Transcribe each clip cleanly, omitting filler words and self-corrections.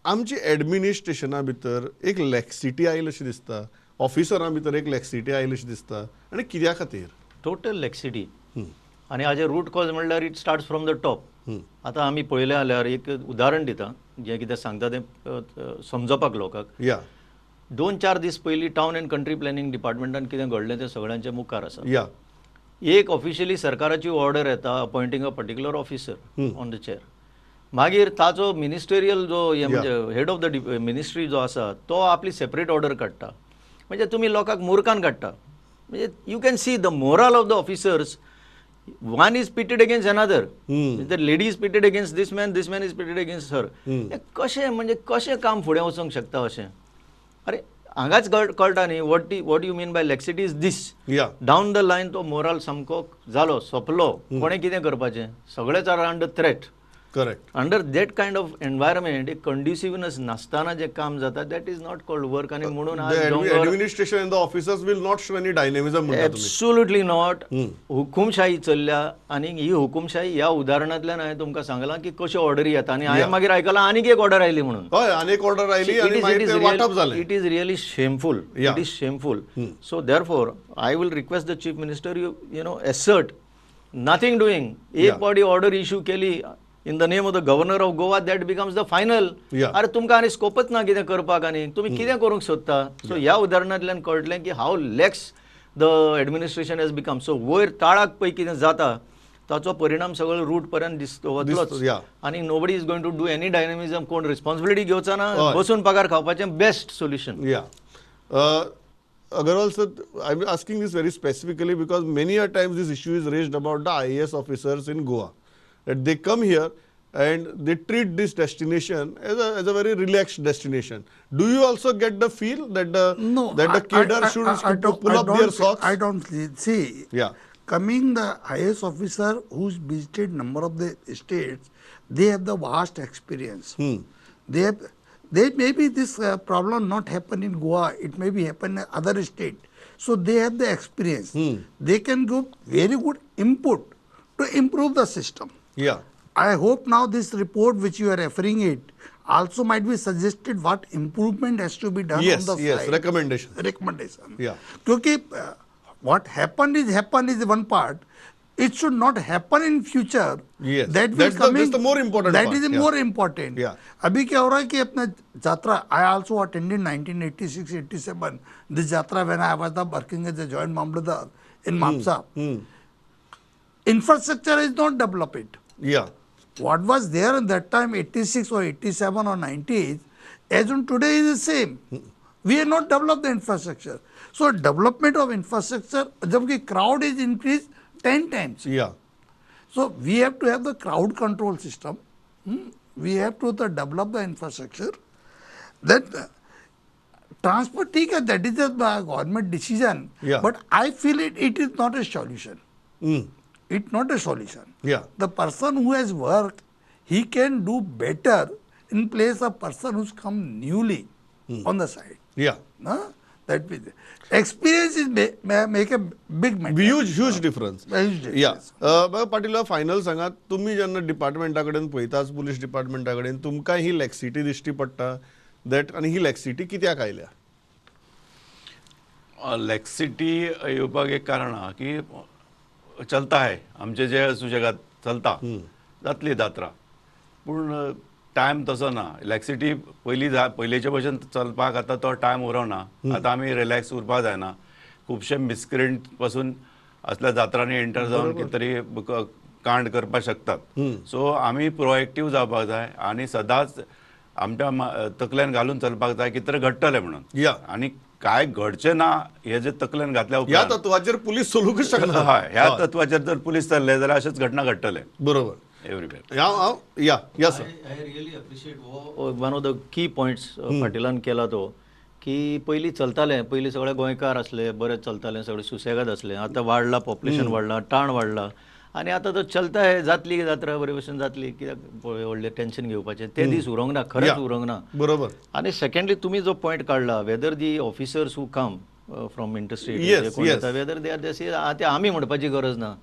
आमची एडमिनिस्ट्रेशना भितर एक लॅक्सिटी आयली अशी दिसता, ऑफिसरां भितर एक लॅक्सिटी आयली अशी दिसता, आनी कित्या खातीर टोटल लॅक्सिटी. आनी हाजे रूट कॉज म्हणल्यार it starts from the top. आतां आमी पळयलें जाल्यार एक उदाहरण दिता, जें कितें सांगता तें समजपाक लोकांक. या 2-4 दीस पयलीं टावन अँड कंट्री प्लॅनिंग डिपार्टमेंटान कितें घडलें तें सगळ्यांच्या मुखार आसा. या एक ऑफिशियली सरकाराची ऑर्डर येता appointing a particular officer on the chair. मागीर ताचो मिनिस्टेरियल जो हे म्हणजे हेड ऑफ the ministry जो आसा तो आपली सेपरेट ऑर्डर काडटा. म्हणजे तुमी लोकांक मुर्खान काडटा. म्हणजे you can see the moral of the officers, one is pitted against another. The lady is pitted against this man, this man is pitted against her. कशें म्हणजे कशें काम फुडें वचूंक शकता अशें? अरे हांगाच कळटा न्ही what you mean by laxity is this. Down the line तो मोराल सामको जालो, सोंपलो. कोणें कितें करपाचें, सगळेच are under threat. Correct. Under that kind of environment एक कंड्युसिवनेस नासतना जें काम जाता that is not called work. आनी म्हणून administration and the officers will not show any dynamism. Absolutely not. हुकुमशाही चल्ल्या आनी ही हुकुमशाही ह्या उदाहरणांतल्यान हांवें तुमकां सांगलां की कश्यो ऑर्डरी येता. आनी हांवें मागीर आयकलां आनीक एक ऑर्डर आयली म्हणून. हय, आनी एक ऑर्डर आयली आनी मागीर तें वांटप जालें. It is really shameful. It is shameful. So therefore I will request the chief minister you know assert nothing doing. एक फावटी ऑर्डर इश्यू केली in the name of the governor of Goa, that becomes the final. अरे तुमकां आनी स्कोपच ना कितें करपाक आनी तुमी कितें करूंक सोदता. सो ह्या उदाहरणांतल्यान कळटलें की how lax the administration has become. So वयर ताळाक पळय कितें जाता ताचो परिणाम सगळो रूट पर्यंत दिसतो वतलोच. आनी nobody is going to do any dynamism. कोण रिस्पॉन्सिबिलिटी घेवचो ना, बसून पगार खावपाचें best solution. Agarwal sir, I am asking this very specifically because many a times this issue is raised about the IAS officers in Goa, that they come here and they treat this destination as a very relaxed destination. Do you also get the feel that the no, that the cadre should pull up their socks? I don't see. Yeah. Coming the IAS officer who's visited number of the states, they have the vast experience. They have, they may be this problem not happen in Goa, it may be happen in other state. So they have the experience. They can give very good input to improve the system. Yeah. I hope now this report which you are referring it also might be suggested what improvement has to be done. Yes, on the yes, side. Recommendation. Recommendation. Yeah. Because what happened is one part. It should not happen in future. Yes. That will that's coming, the, that's the more important that part. Is yeah. more important. Yeah. अभी क्या हो रहा है कि अपना जात्रा, I also attended 1986-87 this jatra when I was the working as a joint mamlatdar in Mapsa. Infrastructure is not developed. Yeah. What was there in that time, 86 or 87 or 90s, as on today is the same. We have not developed the infrastructure. So development of infrastructure, जबकि crowd is increased 10 times. Yeah. So we have to have the crowd control system. We have to develop the infrastructure. That transport, ठीक है, that is a government decision. Yeah. But I feel it is not a solution. It's not a solution. Yeah. The person who has worked, he can do better in place of person who's come newly on the side. Yeah. No? That be experience is make a big matter. Huge, huge difference. Huge difference. Yeah. Patil, final सांगा, तुम्ही जेन्ना डिपार्टमेंटा कडेन पळयताच, police डिपार्टमेंटा कडेन, तुमकां ही लॅक्सिटी दिश्टी पडटा that, आनी ही लॅक्सिटी कित्याक आयल्या? लॅक्सिटी येवपाक एक कारण आहा की चलता आहे आमचे जे सुशेगाद चलता जातली जात्रा, पूण टायम तसो ना. लॅक्सिटी पयलीं पयलींचे भशेन चलपाक आतां तो टायम उरोना. आतां आमी रिलॅक्स उरपाक जायना. खुबशे मिसक्रियंट पासून असल्या जात्रांनी एंटर जावन कितें तरी कांड करपाक शकतात. सो आमी प्रोएक्टीव जावपाक जाय आनी सदांच आमच्या तकल्यान घालून चलपाक जाय कितें तरी घडटलें म्हणून. आनी काय घडचें ना हे जे तकल्यान घातल्या ह्या तत्वाचेर पुलीस चलूंक शकना. हय, ह्या तत्वाचेर जर पुलीस चल्ले जाल्यार अशेंच घटना घडटलें. बरोबर. Everywhere. Yeah, yeah, sir. I really appreciate one of the key points पाटिलान केला तो की पयलीं चलतालें, पयलीं सगळे गोंयकार आसले, बरें चलतालें, सगळे सुसेगाद आसले. आतां वाडला पॉप्युलेशन, वाडला ताण वाडला आनी आतां तो चलता हे जातली जात्रा बरे भशेन जातली, कित्याक व्हडलें टेंशन घेवपाचें ते दीस उरोंक ना, खरेंच उरोंक ना. बरोबर. आनी सेकेंडली तुमी जो पॉयंट काडला whether the officers who come from interstate, whether they are ते आमी म्हणपाची गरज ना.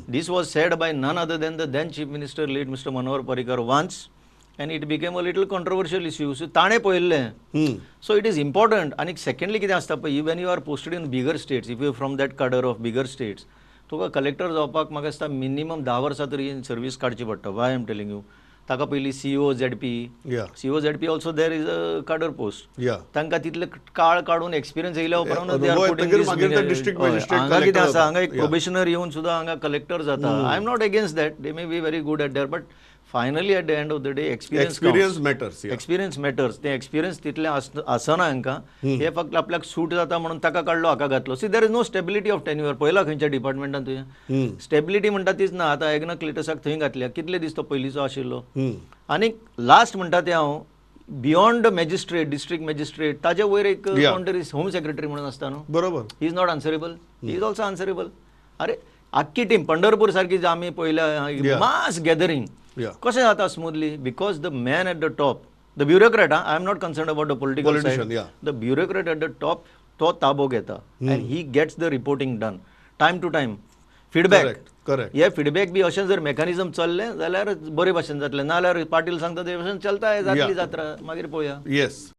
This was said by none other than the then Chief Minister, late Mr. Manohar Parrikar once, And it became a little controversial issue. So ताणें पळयल्लें. So it is important. आनी secondly कितें आसता पळय, when you are posted in bigger states, if you from that cadre of bigger states, तुका collector जावपाक म्हाका दिसता मिनिमम 10 वर्सां तरी सर्वीस काडची पडटा. Why am telling you, ताका पयलीं CEO ZP, CEO ZP also there is a cadre post. तांकां तितले काळ काडून एक्सपिरियन्स येयल्या उपरांत अनुभव येतकीर मागीर ते district magistrate, हांगा कितें collector आसा, हांगा एक जाता. प्रोबेशनर येवन सुद्दां हांगा कलेक्टर जाता. I am not against that, they may be very good at that, but finally at the end of the day experience Experience matters. Experience matters. ते एक्सपिरियन्स तितलें आसना हांकां. हे फक्त आपल्याक सूट जाता म्हणून ताका काडलो, हाका घातलो. See, there is no stability of tenure. पळयला खंयच्या डिपार्टमेंटान तुवें स्टेबिलिटी म्हणटा तीच ना. आतां एग्ना क्लिटसाक थंय घातल्या, कितले दीस तो पयलींचो आशिल्लो. आनी लास्ट म्हणटा तें हांव, बियॉन्ड मॅजिस्ट्रेट, डिस्ट्रिक्ट मॅजिस्ट्रेट, ताजे वयर एक कोण तरी होम सेक्रेटरी म्हणून आसता न्हू. He is not answerable? He is also answerable. अरे, आख्खी टीम पंढरपूर सारकी जी आमी पळयल्या, मास गॅदरींग कशें जाता smoothly? Because the man at the top, the bureaucrat, I am not concern about the political Politician, side, the bureaucrat at the top, तो ताबो घेता and he gets the reporting done time to time, feedback. Correct correct hey feedback बी अशें जर mechanism चल्लें जाल्यार बरे भाशेन जातलें, नाजाल्यार पाटील सांगता ते भशेन चलता, जातली जात्रा, मागीर पळोवया. येस.